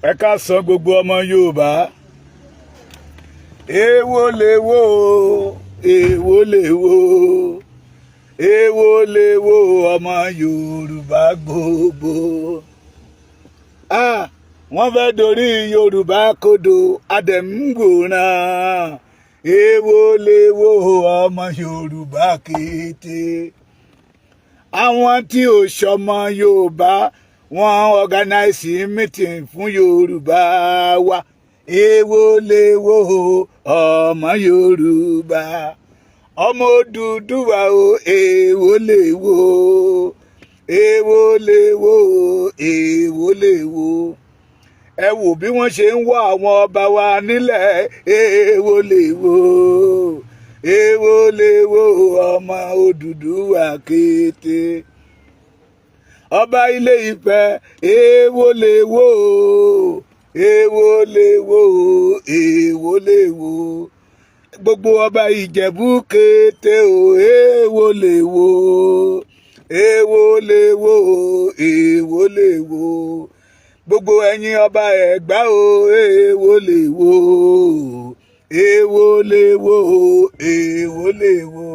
Ẹ káàsán, gbogbo ọmọ Yorùbá. Èwo lèwo, èwo lèwo, èwo lèwo, ọmọ Yorùbá gbogbo? Ah, wọ́n fẹ́ dorí Yorùbá kodò, adẹ̀múgbòràn. Èwo lèwo, ọmọ Yorùbá kété? Àwọn tí ò ṣọmọ Yorùbá, wọ́n organize meeting fún Yorùbá wa. Èwo lèwo, ọmọ Yorùbá, ọmọ Odùduwà o? Èwo lèwo, èwo lèwo, èwo lèwo? Ẹ wò bí wọ́n ṣe ń wọ́ àwọn ọba wa nílẹ̀. Èwo lèwo, èwo lèwo, ọmọ Odùduwà kété? Ọba Ilé Ifẹ̀, èwo lèwo, èwo lèwo, èwo lèwo? Gbogbo ọba Ìjẹ̀bú kété o, èwo lèwo, èwo lèwo, èwo lèwo? Gbogbo ẹ̀yin ọba Ẹ̀gbá o, èwo lèwo, èwo lèwo, èwo lèwo?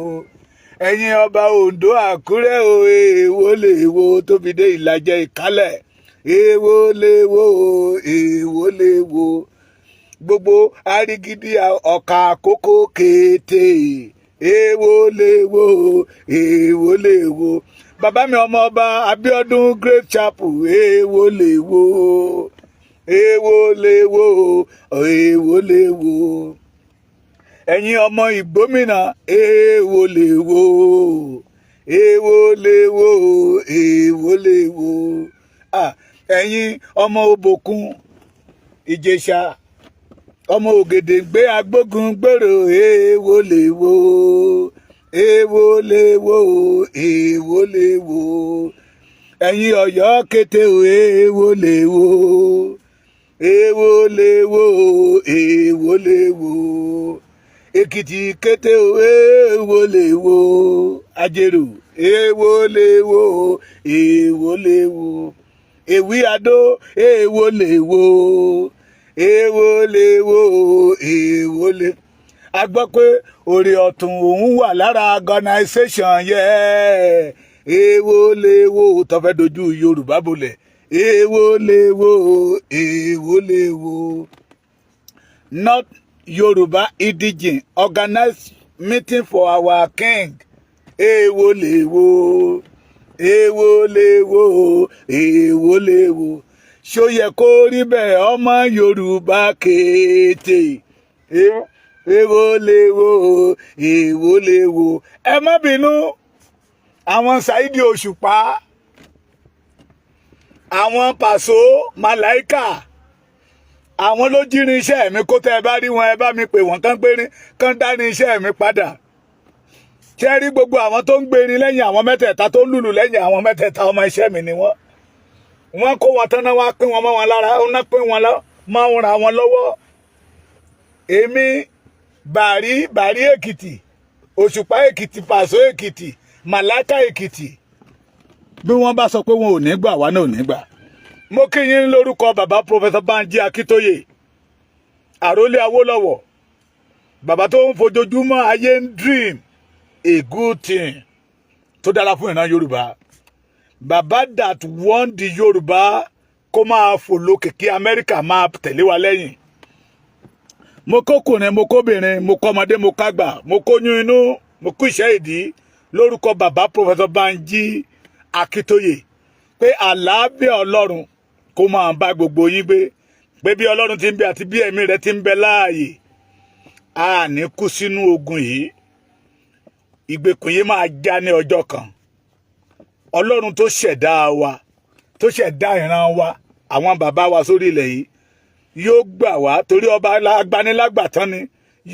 Ẹ̀yin ọba Oǹdó, Àkúrẹ́ o, èwo lèwo? Tó fi dé Ìlàjẹ, Ìkálẹ̀, èwo lèwo, èwo lèwo? Gbogbo Arigidi, Ọ̀kà Àkókò kété, èwo lèwo, èwo lèwo? Bàbá mi, ọmọ ọba Abíọ́dún Great Chapel, èwo lèwo, èwo lèwo, èwo lèwo? Ẹ̀yin ọmọ Ìgbómìnà, èwo lèwo, èwo lèwo, èwo lèwo? Ẹ̀yin ọmọ Òbòkun, Ìjẹ̀ṣà, ọmọ Ògèdèǹgbé, agbógun gbèrò, èwo lèwo, èwo lèwo, èwo lèwo? Ẹ̀yin Ọ̀yọ́ kété o, èwo lèwo, èwo lèwo, èwo lèwo? Èkìtì kété o, èwo lèwo? Àjèrò, èwo lèwo, èwo lèwo? Èwí Adó, èwo lèwo, èwo lèwo, èwo lè? A gbọ́ pé Òrè Ọ̀tún òun wà lára organisation yẹ. Èwo lèwo tó fẹ́ dojú Yorùbá bolẹ̀? Èwo lèwo, èwo lèwo? Not Yorùbá indigene organize meeting for our king. Èwo lèwo, èwo lèwo, èwo lèwo? Ṣó yẹ kó rí bẹ́ẹ̀, ọmọ Yorùbá kété? Èwo lèwo, èwo lèwo? Ẹ má bínú, àwọn Saheed Òṣùpá, àwọn Pàṣọ Màláìkà, àwọn ló jírin iṣẹ́ mi kó. Tẹ́ ẹ bá rí wọn, ẹ bá mi pè wọ́n kán gbérin, kán dání iṣẹ́ mi padà. Ṣé rí gbogbo àwọn tó ń gbérin lẹ́yìn àwọn mẹ́tẹ̀ẹ̀ta, tó ń lùlù lẹ́yìn àwọn mẹ́tẹ̀ẹ̀ta, ọmọ iṣẹ́ mi ni wọ́n. Wọ́n kó wọn tán náà, wá pín wọn mọ́ wọn lára, wọ́n pín wọn mọ́ ra wọn lọ́wọ́. Èmi Bàrí, Bàrí Èkìtì, Òṣùpá Èkìtì, Pàṣọ Èkìtì, Màláìkà Èkìtì, bí wọ́n bá sọ pé wọn ò ní gbà, wá náà ò ní gbà. Mo kí yín lórúkọ bàbá Professor Banji Akíntóyè, àrólé Awólọ́wọ̀, bàbá tó ń fojoojúmọ́ ayé ń dream a good thing tó dára fún ìran Yorùbá, bàbá that want the Yorùbá kó máa fò lókè, kí Amẹ́ríkà máa tẹ̀lé wa lẹ́yìn. Mo kókùnrin, mo kóbìnrin, mo kọ́mọdé, mo kágbà, mo kóyún inú, mo kú ìṣẹ́ ìdí lórúkọ bàbá Professor Banji Akíntóyè pé àlàáfíà Ọlọ́run kó máa bá gbogbo yín gbé, pé bí Ọlọ́run ti ń bẹ àti bí ẹ̀mí rẹ̀ ti ń bẹ láàyè, a ní kú sínú ogun yìí. Ìgbèkùn yìí máa já ní ọjọ́ kan. Ọlọ́run tó ṣẹ̀dá wa, tó ṣẹ̀dá ìran wa, àwọn bàbá wa sórí ilẹ̀ yìí, yóò gbà wá, torí ọba agbanilágbàtán ni.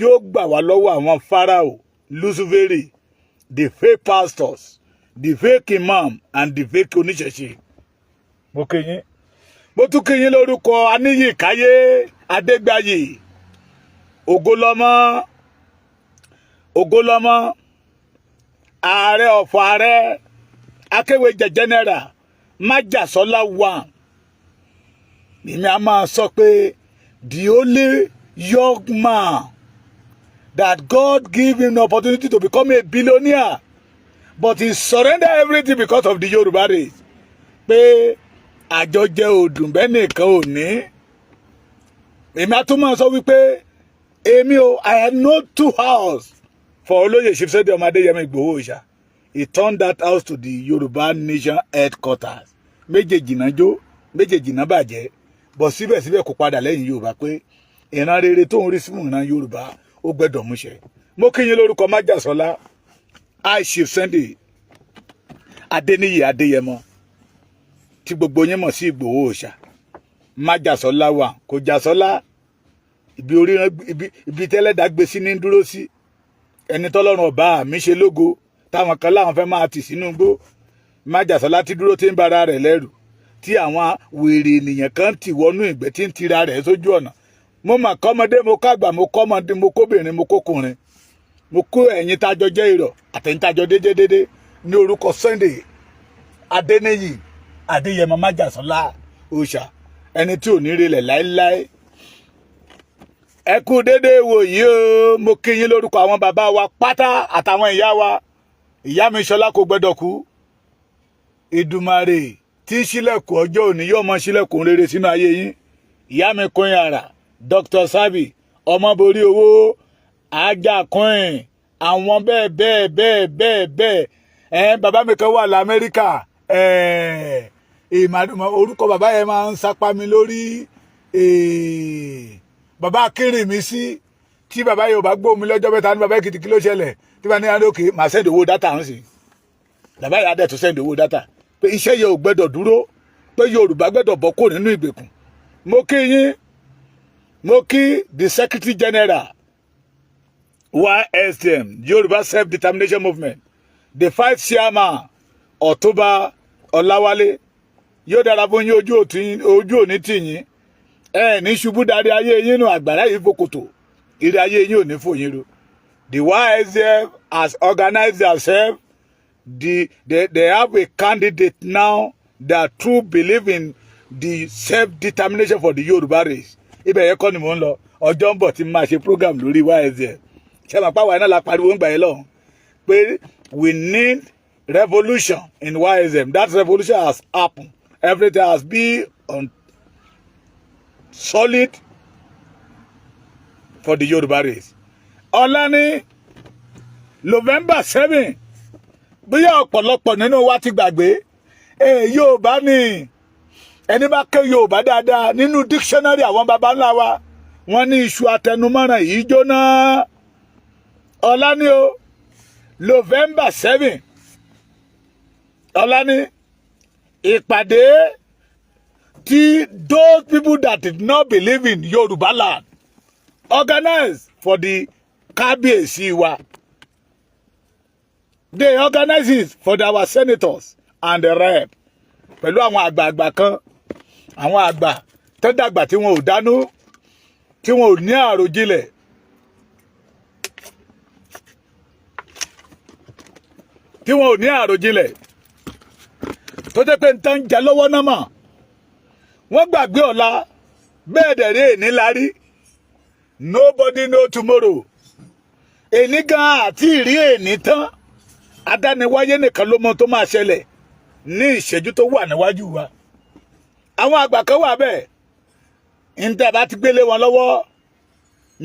Yóò gbà wá lọ́wọ́ àwọn Pharaoh, Luciferi, the fake pastors, the fake imam and the fake oníṣẹ̀ṣe. Mo kí yín, mo tún kí yín lórúkọ Aníyìkáyé Adégbáyé, Ògólọ́mọ, Ògólọ́mọ, ààrẹ ọ̀fọ̀, ààrẹ akéwéjẹ general, májàsọ́lá one. Èmi a máa sọ pé the only young man that God give him the opportunity to become a billionaire, but he surrender everything because of the Yorùbá race, pé àjọjẹ òdùn bẹ́ẹ̀ nìkan ò ní. Èmi a tún máa sọ wípé èmi o, I have no two house for Olóyè Chief Sunday ọmọ Adéyẹmọ Ìgbòho Òòṣà. He turned that house to the Yorùbá Nation headquarters. Méjèèjì náà jó, méjèèjì náà bàjẹ́ bọ̀, síbẹ̀síbẹ̀ kò padà lẹ́yìn Yorùbá, pé ìran rere tó ń rí sínú ìran Yorùbá, ó gbẹ́dọ̀ múṣẹ. Mo kí yín lórúkọ Májàsọ́lá, I, Chief Sunday Adéníyì Adéyẹmọ, tí gbogbo yín mọ̀ sí Ìgbòho Òòṣà. Májàsọ́lá wà kò jàsọ́lá, ibi orí ibi tẹ́lẹ̀dá gbé sí ní dúró sí. Ẹni tọ́lọ́run ọba mi ṣe lógo, táwọn kan láwọn fẹ́ máa tì sínú igbó. Májàsọ́lá ti dúró, tí ń bara rẹ̀ lẹ́rù, tí àwọn wèrè ènìyàn kan ti wọnú ìgbẹ́, tí ń tira rẹ̀ sójú ọ̀nà. Mo mà kọ́mọdé, mo kágbà, mo kọ́mọdé, mo kóbìnrin, mo kókùnrin, mo kó ẹ̀yin tájọ jẹ́ ìrọ̀ àtẹ̀yin tájọ dédédédé ní orúkọ Sunday Adéníyì Adéyẹmọ Májàsọ́lá Òòṣà, ẹni tí ò ní relẹ̀ láéláé. Ẹ kú déédéé wò yìí o. Mo kí yín lórúkọ àwọn bàbá wa pátá àtàwọn ìyá wa. Ìyá mi Ṣọlá kò gbọdọ̀ kú. Ìdùmarè tí ń ṣílẹ̀kùn ọjọ́ òní yóò mọ ṣílẹ̀kùn rere sínú ayé yín. Ìyá mi kún yàrá, Dr. Sabi ọmọborí owó ajá kún, àwọn bẹ́ẹ̀ bẹ́ẹ̀ bẹ́ẹ̀ bẹ́ẹ̀ bẹ́ẹ̀. Ẹ bàbá mi kan wà lamẹ́ríkà, ẹ orúkọ bàbá yẹn máa ń sápá mi lórí, bàbá akérèmí sí. Tí bàbá yóò bá gbóhùn mi lọ́jọ́ mẹ́ta ní, "Bàbá Èkìtì, kí ló ṣẹlẹ̀?" Tí bá ní adókè, màá send owó data ń sìn. Bàbá yà á dẹ̀ tó send owó data pé iṣẹ́ yẹn ò gbẹ́dọ̀ dúró, pé Yorùbá gbẹ́dọ̀ bọ́ kó nínú ìgbèkùn. Mo kí yín, mo kí the Secretary General YSDM, Yorùbá Self-Determination Movement, the five chairman, Ọ̀túnba Ọláwálé. Yóò dára fún yín, ojú òní tì yín, ẹ ní ṣubú darí ayé yín nù. Àgbàrá yìí fòkòtò ire ayé yín ò ní fò yín ro. The YSDM has organized themselves. They have a candidate now that true believe in the self-determination for the Yorùbá race. Ibẹ̀ yẹn kọ́ ni mò ń lọ. Ọjọ́ ń bọ̀ tí máa ṣe program lórí YSDM. Ṣé màá pàwọn iná la pariwo ń gbà yẹn lọ́hùn pé we need revolution in YSM. That revolution has happened. Everything has been on solid for the Yorùbá race. Ọ̀la ní November 7. Bóyá ọ̀pọ̀lọpọ̀ nínú wa ti gbàgbé ee Yorùbá ni. Ẹni bá ké Yorùbá dáadáa nínú dictionary àwọn baba ńlá wa, wọ́n ní iṣu atẹnumọ́ràn yìí jóná. Ọ̀la ní o, November 7, ọ̀la ní ìpàdé tí those people that did not believe in Yorùbá land organize for the kábíyèsí wa. They organize it for our senators and the rep, pẹ̀lú àwọn àgbààgbà kan, àwọn àgbà tó dàgbà tí wọn ò dánú, tí wọn ò ní àròjinlẹ̀, tí wọn ò ní àròjinlẹ̀, tó jẹ́ pé nǹkan ń jẹ lọ́wọ́ náà mọ̀, wọ́n gbàgbé ọ̀la. Bẹ́ẹ̀ dẹ̀ rí, èní la rí. Nobody know tomorrow. Èní gan àti ìrí èní tán, adániwáyé nìkan ló mọ tó máa ṣẹlẹ̀ ní ìṣẹ́jú tó wà níwájú wa. Àwọn àgbà kan wà bẹ́ẹ̀, níta bá ti gbélé wọn lọ́wọ́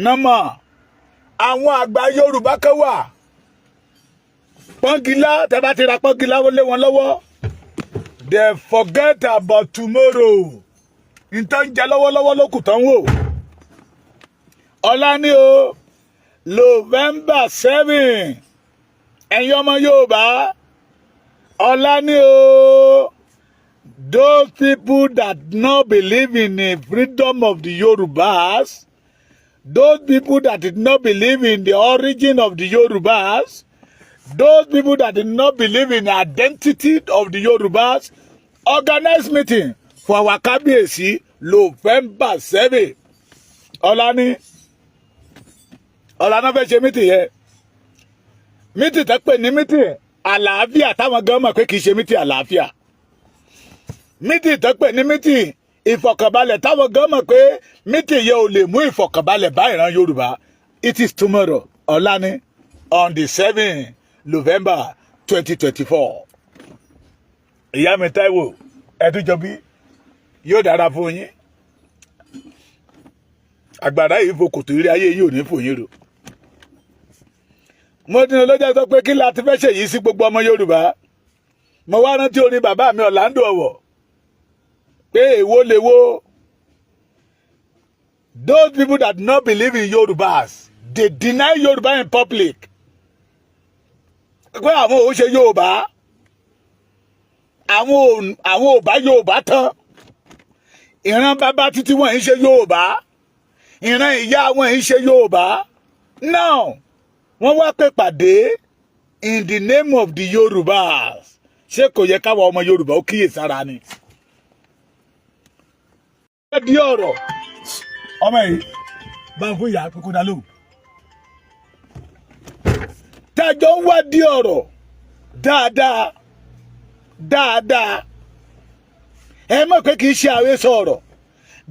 nọ́mọ̀. Àwọn àgbà Yorùbá kan wà, pọ́ngilá, tẹ́ bá ti ra pọ́ngilá lé wọn lọ́wọ́, they forget about tomorrow. Nǹkan ń jẹ lọ́wọ́lọ́wọ́ ló kù tán wò. Ọ̀la ni o, November 7. Ẹ̀yin ọmọ Yorùbá, ọ̀la ni o. Those people that not believe in the freedom of the Yorubas, those people that did not believe in the origin of the Yorubas, those people that did not believe in the identity of the Yorubas, organize meeting for our kábíyèsí November 7. Ọ̀la ni, ọ̀la náà fẹ́ ṣe meeting yẹn. Meeting tẹ́ pè ní meeting àlàáfíà, táwọn gan mọ̀ pé kì í ṣe meeting àlàáfíà. Meeting tẹ́ pè ní meeting Ìfọ̀kànbalẹ̀ táwọn gan mọ̀ pé meeting yẹn ò lè mú ìfọ̀kànbalẹ̀ bá ìran Yorùbá. It is tomorrow, ọ̀la ni, on the 7 November 2024. Ìyá mi Táíwò Ẹdúnjọbí, yóò dára fún yín. Àgbàrá yìí fo kòtò, eré ayé yìí ò ní fò yín ro. Mo dín olójà sọ pé kí la ti fẹ́ ṣe yìí sí gbogbo ọmọ Yorùbá. Mo wá rántí orin bàbá mi Orlando Ọ̀wọ̀ pé èwo lè wo. Those people that do not believe in Yorubas, they deny Yorùbá in public pé àwọn ò ṣe Yorùbá, àwọn ò bá Yorùbá tán. Ìran bàbá títí wọn ń ṣe Yorùbá, ìran ìyá wọn ń ṣe Yorùbá. Now wọ́n wá pè pàdé in the name of the Yorùbás. Ṣé kò yẹ káwa ọmọ Yorùbá ó kíyè sára ni? Ẹ di ọ̀rọ̀ ọmọ yìí bá ń fún ìyá pé kó dá lóhùn. Tẹ́jọ́ ń wá di ọ̀rọ̀ dáadáa dáadáa, ẹ mọ̀ pé kì í ṣe àhesọ ọ̀rọ̀.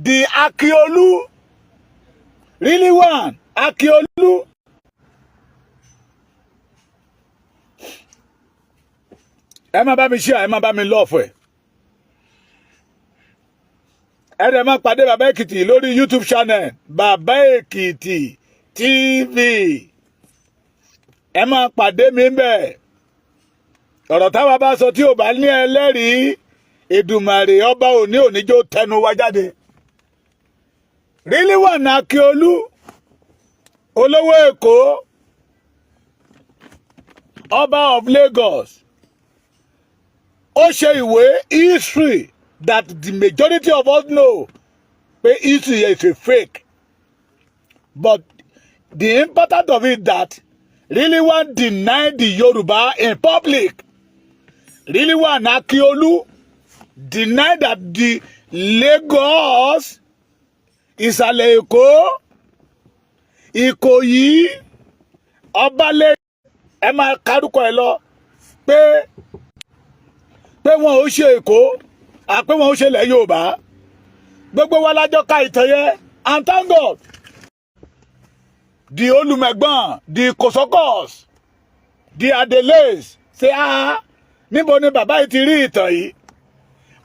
The Akiolu, really one Akiolu, ẹ má bá mi share, ẹ má bá mi love ẹ. Ẹ dẹ̀ máa pàdé Bàbá Èkìtì lórí YouTube channel, Bàbá Èkìtì TV. Ẹ máa pàdé mi bẹ́ẹ̀. Ọ̀rọ̀ táwa bá sọ tí ò bá ní ẹlẹ́rìí, Èdùmàrè ọba òní òníjó tẹnu wa jáde. Rilwan Akiolu, olówó Èkó, ọba of Lagos, ó ṣe ìwé history that the majority of us know pé history is a fake, but the important of it that Rilwan denied the Yoruba in public. Rilwan Akiolu denied that the Lagos, Ìsàlẹ̀ Èkó, Ìkòyí, Ọbalẹ̀, ẹ máa kárúkọ ẹ lọ, pé wọn ò ṣe Èkó, àpé wọn ò ṣe ilẹ̀ Yorùbá. Gbogbo wa lájọ ka ìtàn yẹn, and thank God the Olùmẹ̀gbọ́n, the Kòsọ́kọ́s, the Adeles say, "Ah, níbo ni bàbá yìí ti rí ìtàn yìí?"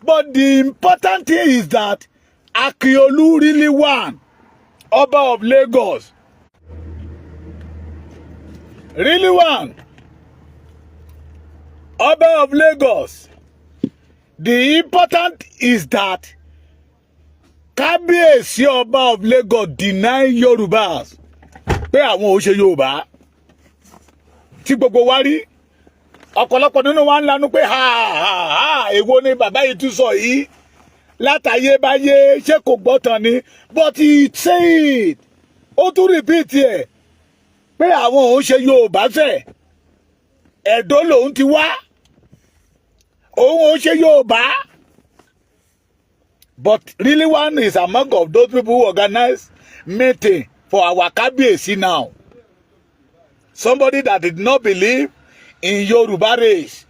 But the important thing is that Akiolu really won, Ọba of Lagos, really won, Ọba of Lagos. The important is that Kábíyèsí Ọba of Lagos deny Yorùbás pé àwọn ò ṣe Yorùbá, tí gbogbo wa rí. Ọ̀pọ̀lọpọ̀ nínú wa ń lanu pé, "Ha ha ha, èwo ni bàbá yìí tún sọ yìí látàyébáyé? Ṣé kò gbọ́ tán ni?" But he say it, ó tún repeat ẹ̀ pé àwọn ò ṣe Yorùbá fẹ̀, Ẹ̀dó lòun ti wá, òun ò ṣe Yorùbá. But really one is among of those people who organize meeting for our Kábíyèsí now, somebody that did not believe in Yoruba race,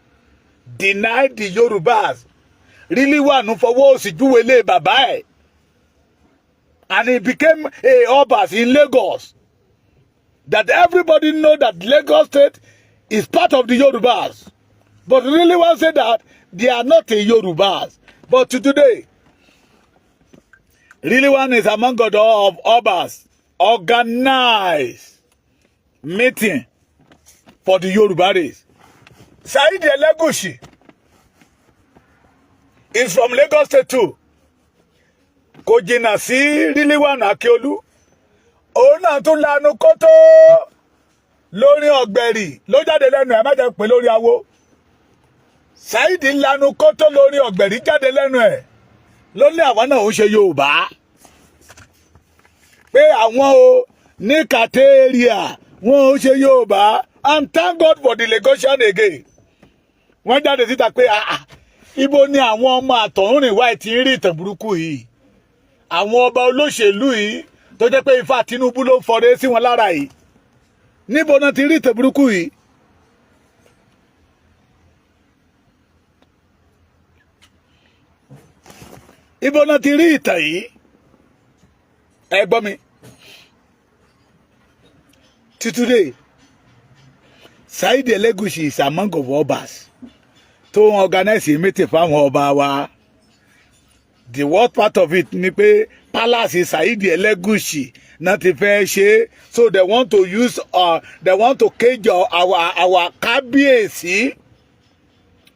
denied the Yorubas. Really one fọwọ́ òsì júwe lé bàbá ẹ̀, and he became a Obas in Lagos that everybody know that Lagos State is part of the Yorubas. But really one say that they are not a Yorubas. But to today, really one is among the of Obas organize meeting for the Yoruba race. Saheed Elegushi is from Lagos State too. Kò jìnnà sí Rilwan Akiolu. Òun náà tún lanu kótó lórí ọ̀gbẹ̀rì ló jáde lẹ́nu ẹ̀. Má jẹ́ pé lórí awo. Saheed lanu kótó lórí ọ̀gbẹ̀rì jáde lẹ́nu ẹ̀, ló ní àwọn náà ń ṣe Yorùbá, pé àwọn o ní kàtẹ́rìà wọn ò ṣe Yorùbá. And thank God for the Lagosian again. Wọ́n jáde síta pé, "Ah ah, ibo ni àwọn ọmọ àtọ̀húnrìnwá ti ń rí ìtàn burúkú yìí?" Àwọn ọba olóṣèlú yìí tó jẹ́ pé ifá Tinubu ló ń fọre sí wọn lára yìí, níbo náà ti rí ìtàn burúkú yìí? Ibo náà ti rí ìtàn yìí? Ẹ gbọ́ mi. Till today, Saheed Elegushi is among of obas tó ń organize meeting fáwọn ọba wa. The worst part of it ni pé palace Saheed Elegushi náà ti fẹ́ ṣe. So they want to use they want to cage our kábíyèsí,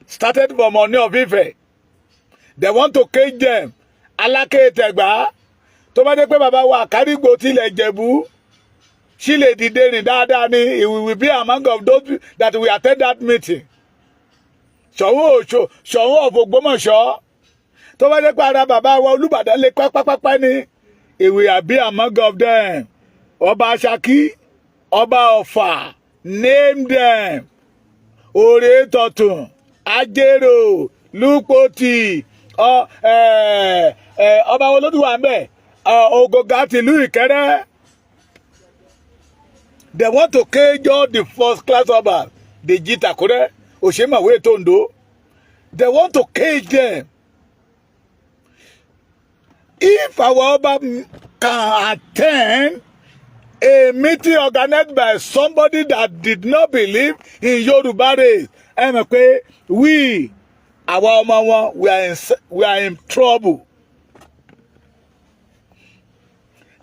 started from Ọọ̀ni of Ife. They want to cage them. Aláké Tẹ̀gbá, tó bá dé pé bàbá wa Àkárìgbò tilẹ̀ Ìjẹ̀bú ṣí lè dìde rìn dáadáa ni, he will be among of those that will attend that meeting. Ṣọ̀ún Òṣò, Ṣọ̀ún of Ògbómọ̀ṣọ́, tó bá dé pé ara bàbá wa Olúbàdàn lè pápápápá ni, he will be among of them. Ọba Ṣakí, Ọba Ọ̀fà, name them, Òrè Tọ̀tún, Ajérò, Lúpọ̀tì, ọba wo ló tún wà ń bẹ̀, Ògògà tìlú Ìkẹrẹ́. They want to cage all the first class ọba, Dèjì tÀkúrẹ́, Òṣèmàwé tÒǹdó. They want to cage them. If our ọba can attend a meeting organized by somebody that did not believe in Yoruba race, ẹ mọ̀ pé we, àwa ọmọ wọn, we are in trouble.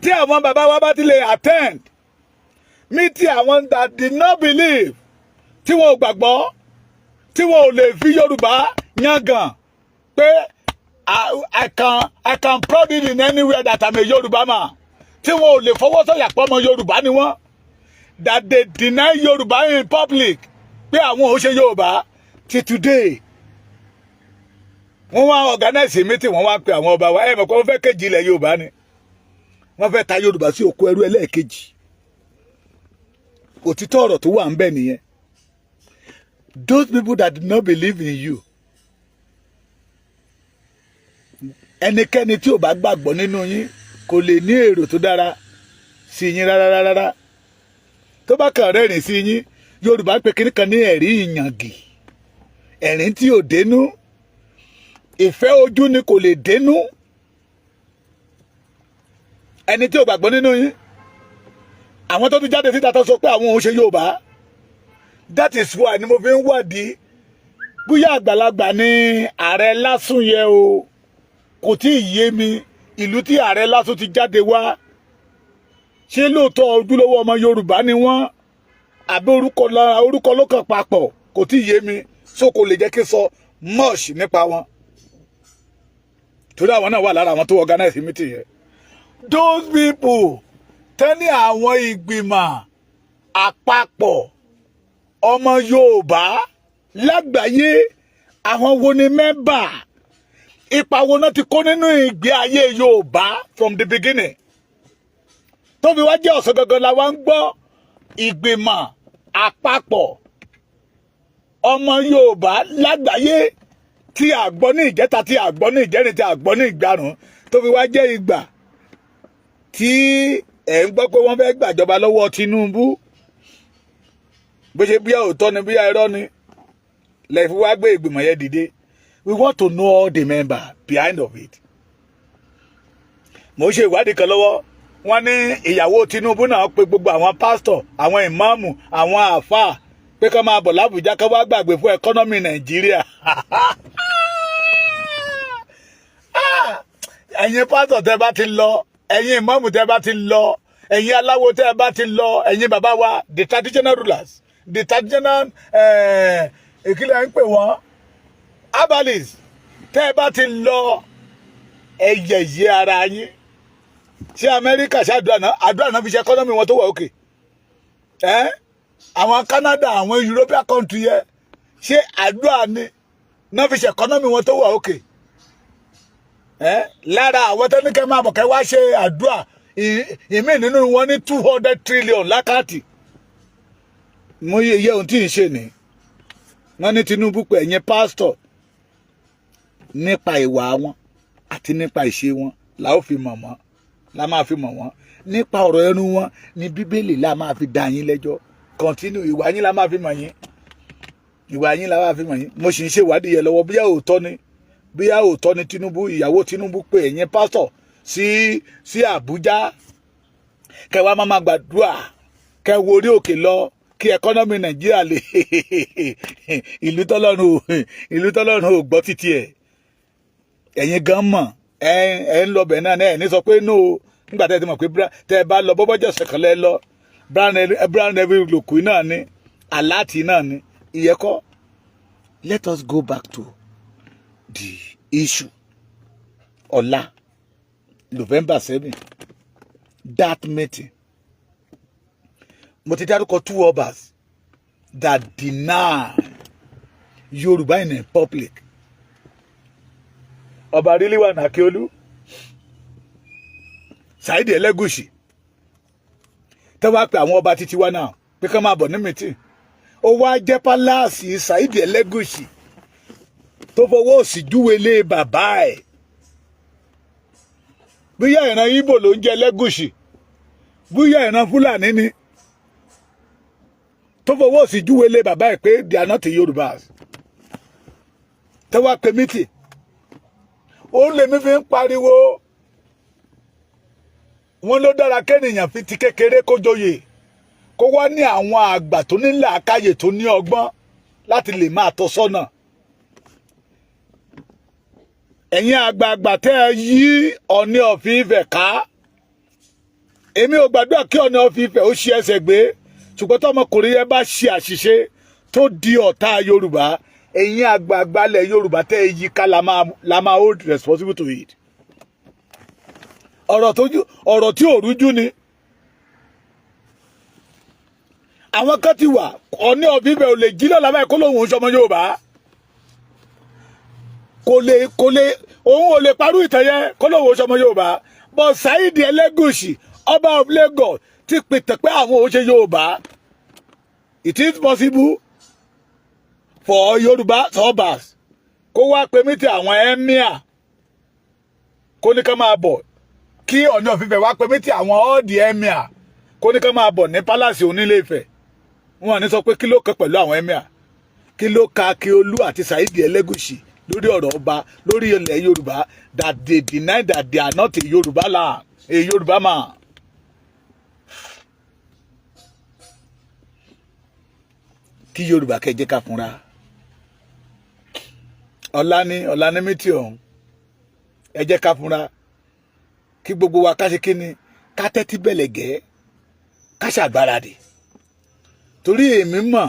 Tí àwọn bàbá wa bá ti lè attend meeting àwọn that did not believe, tí wọn ò gbàgbọ́, tí wọn ò lè fi Yorùbá yangàn pé I can proud it in anywhere that I'm a Yorùbá man, tí wọn ò lè fọwọ́ sọ̀yà pé ọmọ Yorùbá ni wọ́n, that they deny Yorùbá in public pé àwọn ò ṣe Yorùbá till today, wọ́n wá organize meeting, wọ́n wá pe àwọn ọba wa. Ẹ mọ̀ pé wọ́n fẹ́ kéjì ilẹ̀ Yorùbá ni, wọ́n fẹ́ ta Yorùbá sí òkú ẹrú ẹlẹ́ẹ̀kejì. Òtítọ́ ọ̀rọ̀ tó wà ń bẹ̀ nìyẹn. Those people that did not believe in you, ẹnikẹ́ni tí ò bá gbàgbọ́ nínú yín kò lè ní èrò tó dára sí yín rárá rárá. Tó bá kàn rẹ́rìn sí yín, Yorùbá pé kíní kan ní ẹ̀rí ìyàngì, ẹ̀rín tí ò dénú, ìfẹ́ ojú ni, kò lè dénú. Ẹni tí ò gbàgbọ́ nínú yín, àwọn tó tún jáde síta tó sọ pé àwọn òun ṣe Yorùbá, that is why ni mo fi ń wádìí bóyá àgbàlagbà ní ààrẹ lásùn yẹ o. Kò tí ì yé mi ìlú tí ààrẹ lásùn ti jáde wá. Ṣé lóòótọ́ ojúlówó ọmọ Yorùbá ni wọ́n, àbí orúkọ lára orúkọ ló kàn papọ̀? Kò tí ì yé mi, so kò lè jẹ́ kí n sọ much nípa wọn, torí àwọn náà wà lára àwọn tó organize meeting yẹn. Those people tẹ́ni àwọn ìgbìmọ̀ àpapọ̀ ọmọ Yorùbá lágbàáyé, àwọn wo ni member? Ipa wo náà ti kó nínú ìgbé ayé Yorùbá from the beginning tó fi wá jẹ́ ọ̀sán gangan la wá ń gbọ́ ìgbìmọ̀ àpapọ̀ ọmọ Yorùbá lágbàáyé, tí a gbọ́ ní ìjẹta, tí a gbọ́ ní ìjẹrin, tí a gbọ́ ní ìgbàrún, tó fi wá jẹ́ ìgbà tí ẹ̀ ń gbọ́ pé wọ́n fẹ́ gbàjọba lọ́wọ́ Tinubu? Bó ṣe bíyà òótọ́ ni, bíyà irọ́ ni, lẹ fi wá gbé ìgbìmọ̀ yẹn dìde. We want to know all the members behind of it. Mo ṣe ìwádìí kan lọ́wọ́, wọ́n ní ìyàwó Tinubu náà pe gbogbo àwọn pásítọ̀, àwọn ìmáàmù, àwọn àáfàá pé ká máa bọ̀ lábùjá, ká wá gbàgbé fún economy Nàìjíríà. Ẹ̀yin pásítọ̀ tẹ́ bá ti lọ, ẹ̀yin ìmáàmù tẹ́ bá ti lọ, ẹ̀yin aláwo tẹ́ bá ti lọ, ẹ̀yin bàbá wa, the traditional rulers, the traditional, ìkílẹ̀ ń pè wọ́n, herbalist, tẹ́ bá ti lọ, ẹ yẹ̀yẹ́ ara yín. Ṣé Amẹ́ríkà ṣe àdúrà náà, àdúrà náà fi ṣe economy wọn tó wà òkè ẹ́? Àwọn Canada, àwọn European country yẹ, ṣé àdúrà ni náà fi ṣe economy wọn tó wà òkè ẹ́? Lára àwọn tó ní kẹ́ máa bọ̀, kẹ́ wá ṣe àdúrà, ìmí nínú wọn ní 200 trillion l'account. Mo yẹ iye ohun tí ń ṣe ni wọ́n ní Tinubu pé ẹ̀yin pásítọ̀, nípa ìwà wọn àti nípa ìṣe wọn la ó fi mọ̀ wọ́n, la máa fi mọ̀ wọ́n. Nípa ọ̀rọ̀ ẹnu wọn ní Bíbélì la máa fi dá yín lẹ́jọ́. Continue, ìwà yín la máa fi mọ̀ yín, ìwà yín la máa fi mọ̀ yín. Mo sì ń ṣèwádìí yẹn lọ́wọ́, bóyá òótọ́ ni. Bóyá òótọ́ ni Tinubu, ìyàwó Tinubu pé ẹ̀yin pásítọ̀ sí Àbújá, kẹwàá máa gbàdúrà, kẹ wo orí òkè lọ kí economy Nàìjíríà lè ìlú tọ́lọ́run ò gbọ́ títí ẹ̀. Ẹ̀yin gan mọ̀, ẹ ń lọ bẹ̀ náà, ẹ̀ ní sọ pé no. Nígbà tẹ́ ẹ ti mọ̀ pé tẹ́ ẹ bá lọ bọ́bọ́jọ́ ọ̀sẹ̀ kan lẹ́ lọ, brown envelope náà ni, alert náà ni ìyẹ́kọ́. Let us go back to the issue. Ọ̀la, November 7, that meeting, mo ti dárúkọ two obas that deny Yorùbá in a public: Ọba Rilwan Akiolu, Saheed Elegushi. Tẹ́ wá pé àwọn ọba títí wá náà pé ká máa bọ̀ ní meeting, ó wá jẹ́ palace Saheed Elegushi tó fọwọ́ òsì júwe lé bàbá ẹ̀. Bóyá ìran Ìgbò ló ń jẹ́ Elegushi, bóyá ìran Fúlàní ni, tó fọwọ́ òsì júwe lé bàbá ẹ̀ pé they are not Yorùbás. Tẹ́ wá pé meeting, ó lèmi fi ń pariwo. Wọn ló dára kẹ́nìyàn fi ti kékeré kó joyè, kó wá ní àwọn àgbà tó ní làákàyè, tó ní ọgbọ́n láti lè máa tọ́ sọ́nà. Ẹ̀yin àgbààgbà tẹ́ ẹ yí Ọọ̀ni of Ifẹ̀ ká, èmi ò gbàdúrà kí Ọọ̀ni of Ifẹ̀ ó ṣe ẹsẹ̀ gbé, ṣùgbọ́n tọmọkùnrin yẹn bá ṣe àṣìṣe tó di ọ̀tá Yorùbá, ẹ̀yin àgbààgbà ilẹ̀ Yorùbá tẹ́ ẹ yí ká la máa hold responsible to it. Ọ̀rọ̀ tí ò rújú ni. Àwọn kan ti wà, Ọọ̀ni of Ifẹ̀ ò lè jí lọ́la báyìí kó lóun ń sọmọ Yorùbá. Kò lè, òun ò lè parú ìtàn yẹn kó lóun ń sọmọ Yorùbá. But Saheed Elegushi, ọba of Lagos, ti pètè pé àwọn ò ṣe Yorùbá. It is possible for Yorùbá obas kó wá pe meeting àwọn emir, kó ní ká máa bọ̀, kí Ọọ̀ni of Ifẹ̀ wá pe meeting àwọn all the emir, kó ní ká máa bọ̀ ní palace onílé Ifẹ̀. Wọn ní sọ pé kí ló kàn pẹ̀lú àwọn emir, kí ló ka Akíolú àti Saheed Elegushi lórí ọ̀rọ̀ ọba lórí ilẹ̀ Yorùbá, that they deny that they are not a Yorùbá land, a Yorùbá man. Kí Yorùbá kẹjẹ ká fúnra. Ọ̀la ní meeting ọ̀hún. Ẹ jẹ́ ká fúnra, kí gbogbo wa ká ṣe kí ni, ká tẹ́tí bẹ̀lẹ̀ gẹ́, ká ṣàgbáradì, torí èmi mọ̀,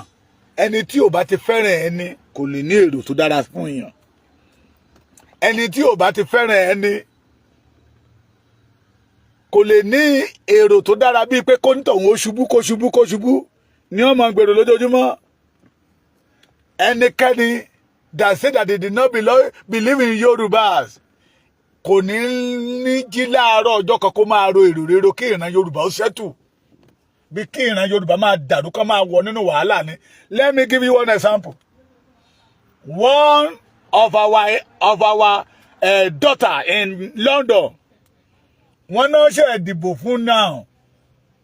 ẹni tí ò bá ti fẹ́ràn ẹni kò lè ní èrò tó dára fún èèyàn. Ẹni tí ò bá ti fẹ́ràn ẹni kò lè ní èrò tó dára, bíi pé kó ní tọ̀hún ó ṣubú, kó ṣubú, kó ṣubú ní wọ́n máa ń gbèrò lójoojúmọ́. Ẹnikẹ́ni that say that they did not believe in Yorùbás kò ní ní jí láàárọ̀ ọjọ́ kan kó máa ro èrò rero kí ìran Yorùbá ó settle, bí kí ìran Yorùbá máa dàrú, kó máa wọ nínú wàhálà ni. Let me give you one example. One of our daughter in London, wọ́n náà ṣe ìdìbò fún now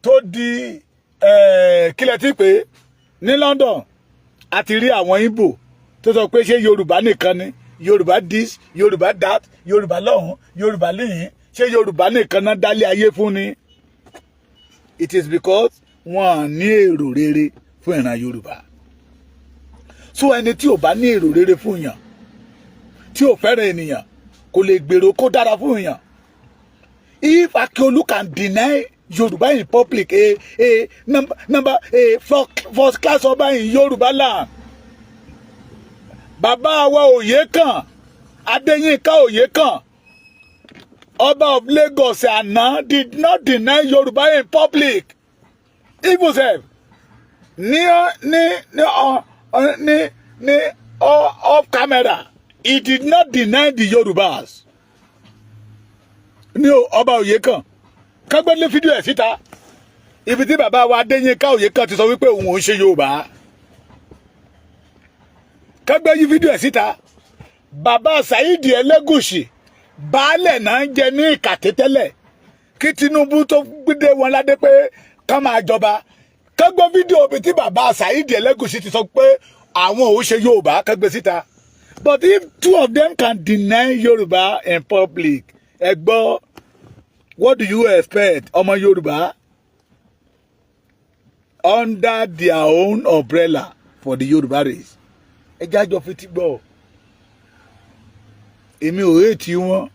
tó di kílẹ̀ tí pé ní London. A ti rí àwọn Ìgbò tó sọ pé ṣé Yorùbá nìkan ni, Yorùbá this, Yorùbá that, Yorùbá lọ́hùn, Yorùbá lẹ́yìn, ṣé Yorùbá nìkan náà dálé ayé fún ni? It is because wọ́n ní èrò rere fún ìran Yorùbá. So ẹni tí ò bá ní èrò rere fún yàn, tí ò fẹ́ràn ènìyàn, kò lè gbèrò kó dára fún yàn. If Akiolu can deny Yorùbá in public, a number, number a first class ọba in Yorùbá land, bàbá wa Oyèkàn Adéyínká Oyèkàn, ọba of Lagos àná, did not deny Yorùbá in public. Even sef ní off camera, he did not deny the Yorùbás. Ní ọba Oyèkàn kágbélé fídíò ẹ̀ síta, ibi tí bàbá wa Adéyínká Oyèkàn ti sọ wípé òun ò ń ṣe Yorùbá, kágbé yí fídíò ẹ̀ síta. Bàbá Saheed Ẹlẹ́gùṣì, baálẹ̀ náà ń jẹ ní Ìkàtẹ́ tẹ́lẹ̀ kí Tinubu tó gbé wọn ládé pé ká máa jọba. Kágbé fídíò ibi tí bàbá Saheed Ẹlẹ́gùṣì ti sọ pé àwọn ò ṣe Yorùbá, kágbé síta. But if two of them can deny Yorùbá in public, ẹ gbọ́, what do you expect, ọmọ Yorùbá, under their own umbrella for the Yorùbá race? Ẹ jájọ fetí gbọ́. Èmi ò hate wọn.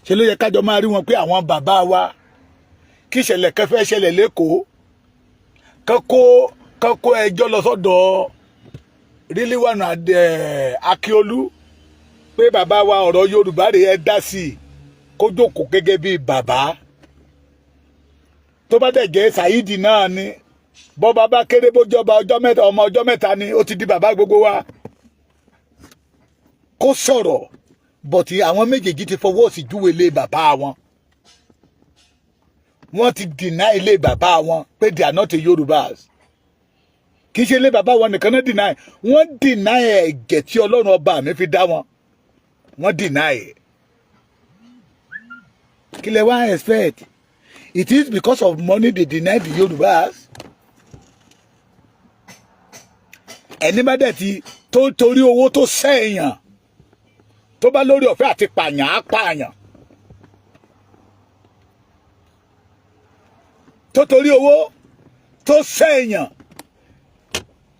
Ṣe ló yẹ kájọ máa rí wọn pé àwọn bàbá wa, kí ìṣẹ̀lẹ̀ kẹfẹ́ ṣẹlẹ̀ lẹ́kọ̀ọ́, kán kó ẹjọ́ lọ sọ́dọ̀ Rilwan Akíolú pé bàbá wa, ọ̀rọ̀ Yorùbá rèé, ẹ dá sí i, kó jókòó gẹ́gẹ́ bí bàbá. Tó bá dẹ̀ jẹ́ Saheed náà ni, bọ́ba bá kéré, bójọba ọjọ́ mẹ́ta, ọmọ ọjọ́ mẹ́ta ni, ó ti di bàbá gbogbo wa, kó sọ̀rọ̀. But àwọn méjèèjì ti fọwọ́ sí júwe ilé bàbá wọn. Wọ́n ti deny ilé bàbá wọn pé they are not a Yorùbás. Kì í ṣe ilé bàbá wọn nìkan náà deny, wọ́n deny ẹ̀jẹ̀ tí Ọlọ́run ọba mi fi dá wọn. Wọ́n deny ẹ̀. Kí lẹ wá expect? It is because of money they deny the Yorùbás. Ẹni bá dẹ̀ ti tó torí owó tó sẹ́yìn, tó bá lórí ọ̀fẹ́ àti pààyàn, á pààyàn. Tó torí owó tó sẹ́yìn,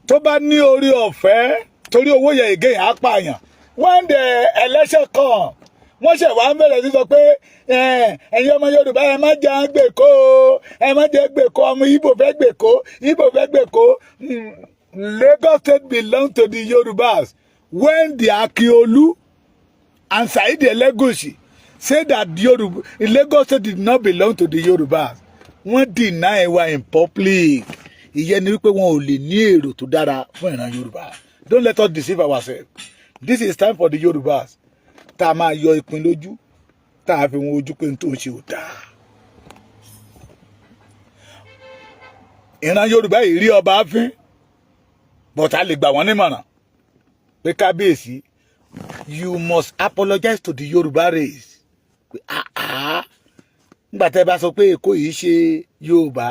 tó bá ní orí ọ̀fẹ́ torí owó yẹ again, á pààyàn. When the election come, wọ́n ṣẹ̀ wá ń bẹ̀rẹ̀ sí sọ pé ẹ̀yin ọmọ Yorùbá, ẹ má jẹ́ gbèkó, ẹ má jẹ́ gbèkó, ọmọ Ìgbò fẹ́ gbèkó, Ìgbò fẹ́ gbèkó. Lagos State belong to the Yorubas. When the Akiolu and Saheed Elegushi say that Yoruba, Lagos State did not belong to the Yorubas, wọ́n deny wa in public. Ìyẹn ni wípé wọn ò lè ní èrò tó dára fún ìran Yorùbá. Don't let us deceive ourselves. This is time for the Yorubas tá a máa yọ ìpín lójú, tá a fi wọn ojú pé n tó ń ṣe ò dáa. Ìran Yorùbá yìí rí ọba fín, but a lè gbà wọ́n nímọ̀ràn pé kábíyèsí, you must apologize to the Yorùbá race, pé ah ah, nígbà tẹ́ bá sọ pé Èkó yìí ṣe Yorùbá,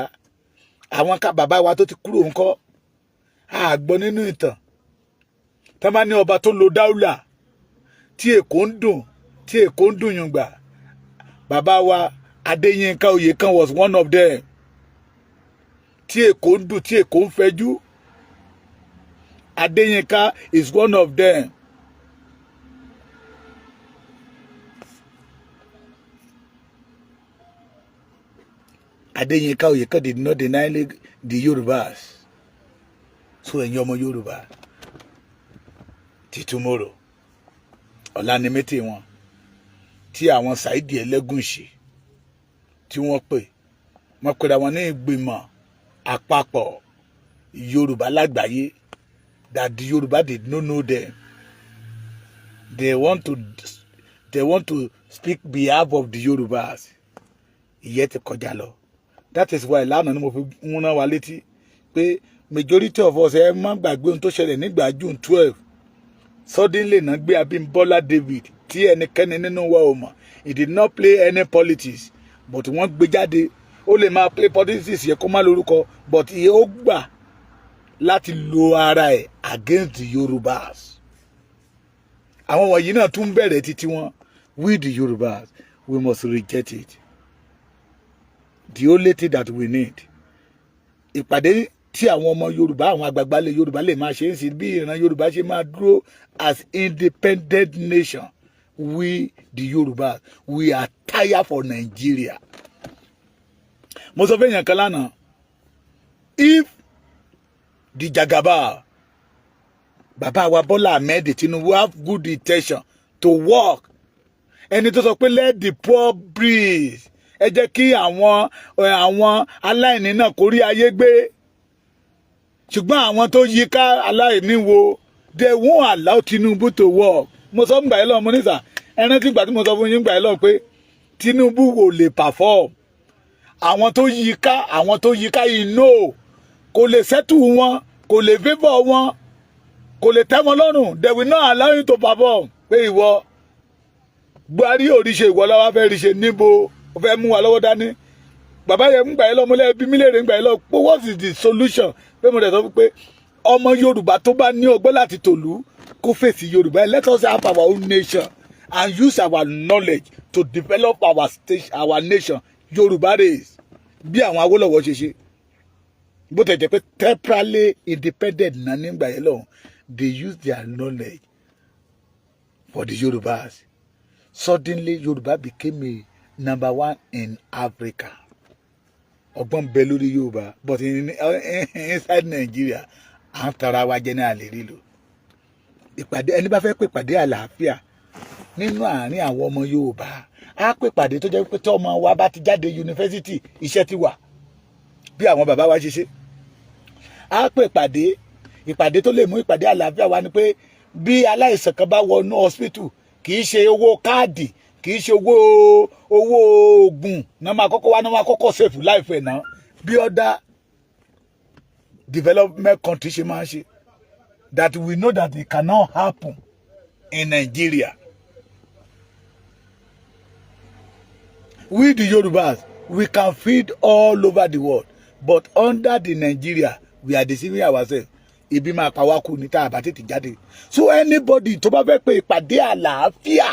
àwọn ká bàbá wa tó ti kúrò ńkọ́? A gbọ́ nínú ìtàn tá bá ní ọba tó lo dáúlà tí Èkó ń dùn, tí Èkó ń dùn yùngbà, bàbá wa Adéyínká Oyèkán was one of them. Tí Èkó ń dùn, tí Èkó ń fẹjú, Adéyínká is one of them. Adéyínká Oyèkán did not deny the Yorubas. So ẹ̀yin ọmọ Yorùbá, ti tomorrow, ọ̀la ni meeting wọn tí àwọn Saheed Ẹlẹ́gùṣì tí wọ́n pè, wọ́n pera wọn ní ìgbìmọ̀ àpapọ̀ Yorùbá lágbàáyé, that the Yorùbá did not know them. They want to speak behalf of the Yorùbás. Ìyẹn ti kọjá lọ. That is why lánàá ni mo fi ń rán wa létí pé majority of us, ẹ má gbàgbé ohun tó ṣẹlẹ̀ nígbà June 12. Suddenly náà gbé Abímbọ́lá David, tí ẹnikẹ́ni nínú wa ò mọ̀. He did not play any politics, but wọ́n gbé jáde. Ó lè máa play politics yẹ kó má lórúkọ, but iye ó gbà láti lo ara ẹ̀ against the Yorubas. Àwọn wọ̀nyí náà tún bẹ̀rẹ̀ títí wọn. We the Yorubas, we must reject it. The only thing that we need, ìpàdé tí àwọn ọmọ Yorùbá, àwọn àgbààgbà lè Yorùbá lè máa ṣe ń sìn bí ìran Yorùbá ṣe máa dúró as independent nation. We the Yorùbá, we are tired for Nigeria. Mo sọ fún èèyàn kan lánàá, if the Jagaba, bàbá wa Bọ́lá Ahmed Tinubu, have good intention to work, ẹni tó sọ pé let the poor breathe, ẹ jẹ́ kí àwọn aláìní náà kó rí ayé gbé, ṣùgbọ́n àwọn tó yí ká aláìní wo, they won't allow Tinubu to work. Mo sọ fún gbà yín lọ, mo ní sà, ẹ rántí ìgbà tí mo sọ fún yín gbà yín lọ pé Tinubu ò lè perform. Àwọn tó yí ká, àwọn tó yí ká yìí, no, kò lè settle wọn, kò lè favour wọn, kò lè tẹ́ wọn lọ́rùn. They will not allow you to perform. Pé ìwọ Buhari ò rí ṣe, ìwọ lọ́wọ́ fẹ́ rí ṣe níbo? Ó fẹ́ mú wa lọ́wọ́ dání. Bàbá yẹn ń gbà yín lọ, mo lẹ́ẹ̀bí mílíọ̀nù ń gbà yín lọ pé what is the solution? Pé mo dẹ̀ sọ pé ọmọ Yorùbá tó bá ní ọgbọ́n láti tòlú Kó fèsì Yorùbá. Let us have our own nation and use our knowledge to develop our state, our nation, Yorùbá race, bí àwọn Awólọ́wọ̀ ṣe ṣe. Bó tẹ̀ jẹ́ pé temporarily independent náà nígbà yẹn lọ́hùn, they use their knowledge for the Yorubas. Suddenly, Yorùbá became a number one in Africa. Ọgbọ́n bẹ lórí Yorùbá, but inside Nigeria, à ń tara wa jẹ ní àlè rílo. Ìpàdé, ẹni bá fẹ́ pè pàdé àlàáfíà nínú àárín àwọn ọmọ Yorùbá, á pè pàdé tó jẹ́ pé tí ọmọ wa bá ti jáde yunifásitì, iṣẹ́ ti wà, bí àwọn bàbá wa ṣe ṣe. Á pè pàdé, ìpàdé tó lè mú ìpàdé àlàáfíà wa ni pé bí aláìsàn kan bá wọnú hospital, kì í ṣe owó káàdì, kì í ṣe owó oògùn náà máa kọ́kọ́ wá, náà máa kọ́kọ́ save life ẹ̀ náà, bí other development country ṣe máa ń ṣe, that we know that it cannot happen in Nigeria. We the Yorubas, we can feed all over the world, but under the Nigeria, we are deceiving ourselves. Ibi máa pa wá kú ní tá a bá tètè jáde. So anybody tó bá fẹ́ pé ìpàdé àlàáfíà,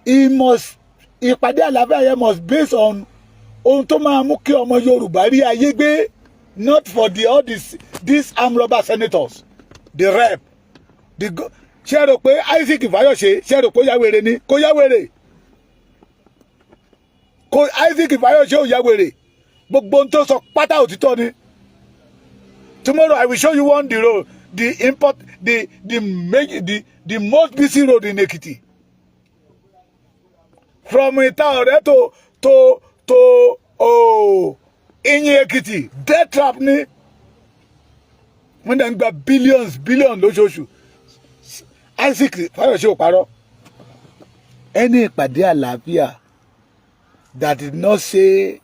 he must, ìpàdé àlàáfíà yẹn must base on ohun tó máa mú kí ọmọ Yorùbá rí ayé gbé, not for the all these armed robber senators, the rep, the go. Ṣé ẹ rò pé Isaac Fayose, ṣé ẹ rò pé ó yá wèrè ni? Kó yá wèrè kó. Isaac Fayose ò yá wèrè. Gbogbo ohun tó sọ pátá, òtítọ́ ni. Tomorrow I will show you one, the road, the import, the major, the most busy road in Ekiti, from Ita Ore to oh, Iyin Ekiti. Death trap ni. Wọ́n dẹ̀ ń gba billions, billions lóṣooṣù. Isaac Fayose ò parọ́. Ẹni ìpàdé àlàáfíà that did not say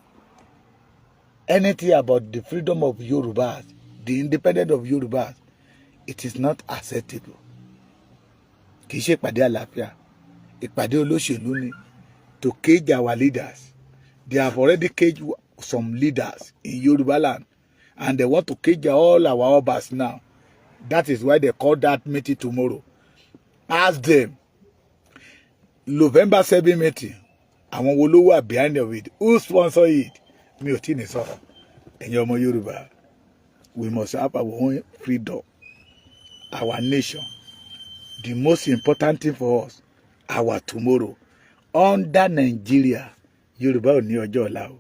anything about the freedom of Yorubas, the independence of Yorubas, it is not acceptable. Kì í ṣe ìpàdé àlàáfíà, ìpàdé olóṣèlú ni, to cage our leaders. They have already caged some leaders in Yoruba land, and they want to cage all our obas now. That is why they call that meeting tomorrow. Ask them, November 7 meeting, àwọn wo ló wà behind of it? Who sponsor it? Mi ò tí ní sọ̀rọ̀. Ẹ̀yin ọmọ Yorùbá, we must have our own freedom, our nation. The most important thing for us, our tomorrow. Under Nigeria, Yorùbá ò ní ọjọ́ ọ̀la o.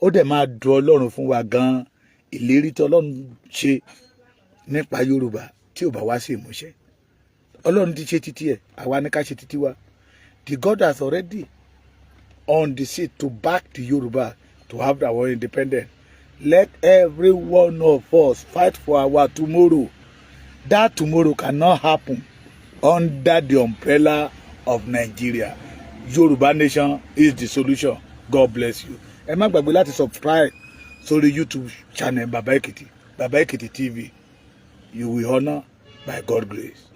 Ó dẹ̀ máa dùn Ọlọ́run fún wa gan-an, ìlérí tí Ọlọ́run ṣe nípa Yorùbá tí ò bá wá sí ìmúṣẹ. Ọlọ́run ti ṣe títí ẹ̀, àwa ní ká ṣe títí wa. The God has already on the seat to back the Yoruba to have our independence. Let every one of us fight for our tomorrow. That tomorrow cannot happen under the umbrella of Nigeria. Yoruba nation is the solution. God bless you. Ẹ má gbàgbé láti subscribe sórí YouTube channel Baba Ekiti, Baba Ekiti TV. You will honour by God grace.